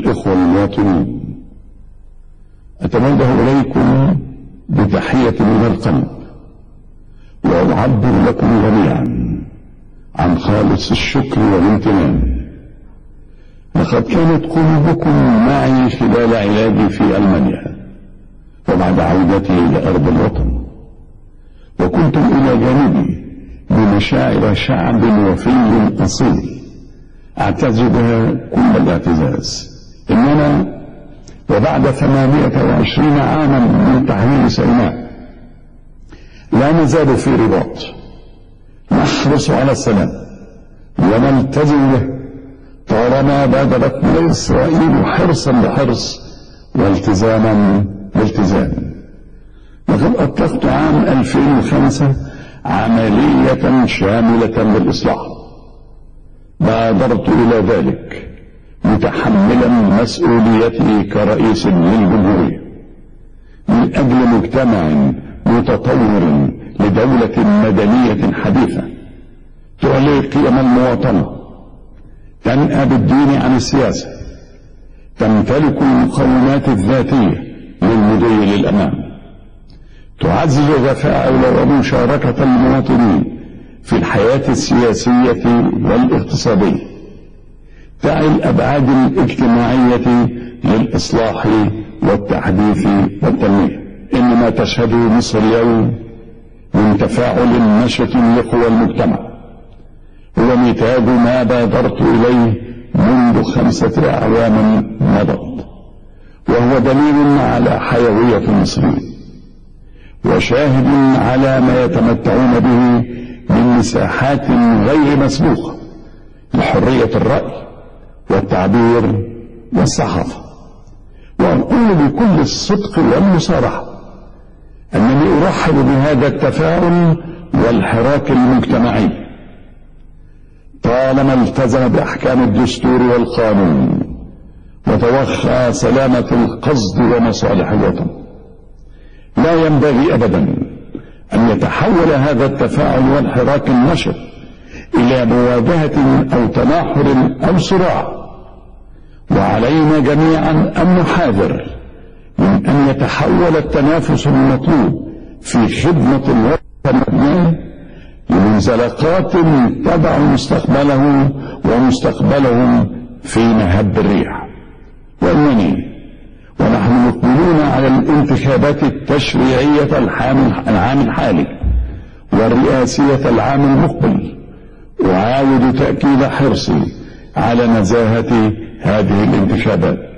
الإخوة المواطنون، أتوجه إليكم بتحية من القلب، وأعبر لكم جميعا عن خالص الشكر والامتنان. لقد كانت قلوبكم معي خلال علاجي في ألمانيا وبعد عودتي إلى أرض الوطن، وكنتم إلى جانبي بمشاعر شعب وفي أصيل أعتز بها كل الاعتزاز. إننا وبعد 28 عاما من تحرير سيناء لا نزال في رباط، نحرص على السلام ونلتزم به طالما بادرتنا إسرائيل حرصا بحرص والتزاما بالتزام. لقد أطلقت عام 2005 عملية شاملة للإصلاح، بادرت إلى ذلك متحملا مسؤوليتي كرئيس للجمهورية من أجل مجتمع متطور لدولة مدنية حديثة تعلي قيم المواطنة، تنأى بالدين عن السياسة، تمتلك المقومات الذاتية للمضي للأمام، تعزز تفاعل ومشاركة المواطنين في الحياة السياسية والاقتصادية، تعي الأبعاد الاجتماعية للإصلاح والتحديث والتنمية. إن ما تشهده مصر اليوم من تفاعل نشط لقوى المجتمع هو نتاج ما بادرت إليه منذ 5 أعوام مضت، وهو دليل على حيوية المصريين وشاهد على ما يتمتعون به من مساحات غير مسبوقة لحرية الرأي والتعبير والصحافة. وأقول بكل الصدق والمصارحة أنني أرحب بهذا التفاعل والحراك المجتمعي طالما التزم بأحكام الدستور والقانون وتوخى سلامة القصد ومصالح الوطن. لا ينبغي أبدا أن يتحول هذا التفاعل والحراك النشط إلى مواجهة أو تناحر أو صراع، وعلينا جميعا أن نحاذر من أن يتحول التنافس المطلوب في خدمة الوطن لمنزلقات تضع مستقبله ومستقبلهم في مهب الريح. وإنني ونحن مقبلون على الانتخابات التشريعية العام الحالي والرئاسية العام المقبل، أعاود تأكيد حرصي على نزاهة هذه الانتخابات.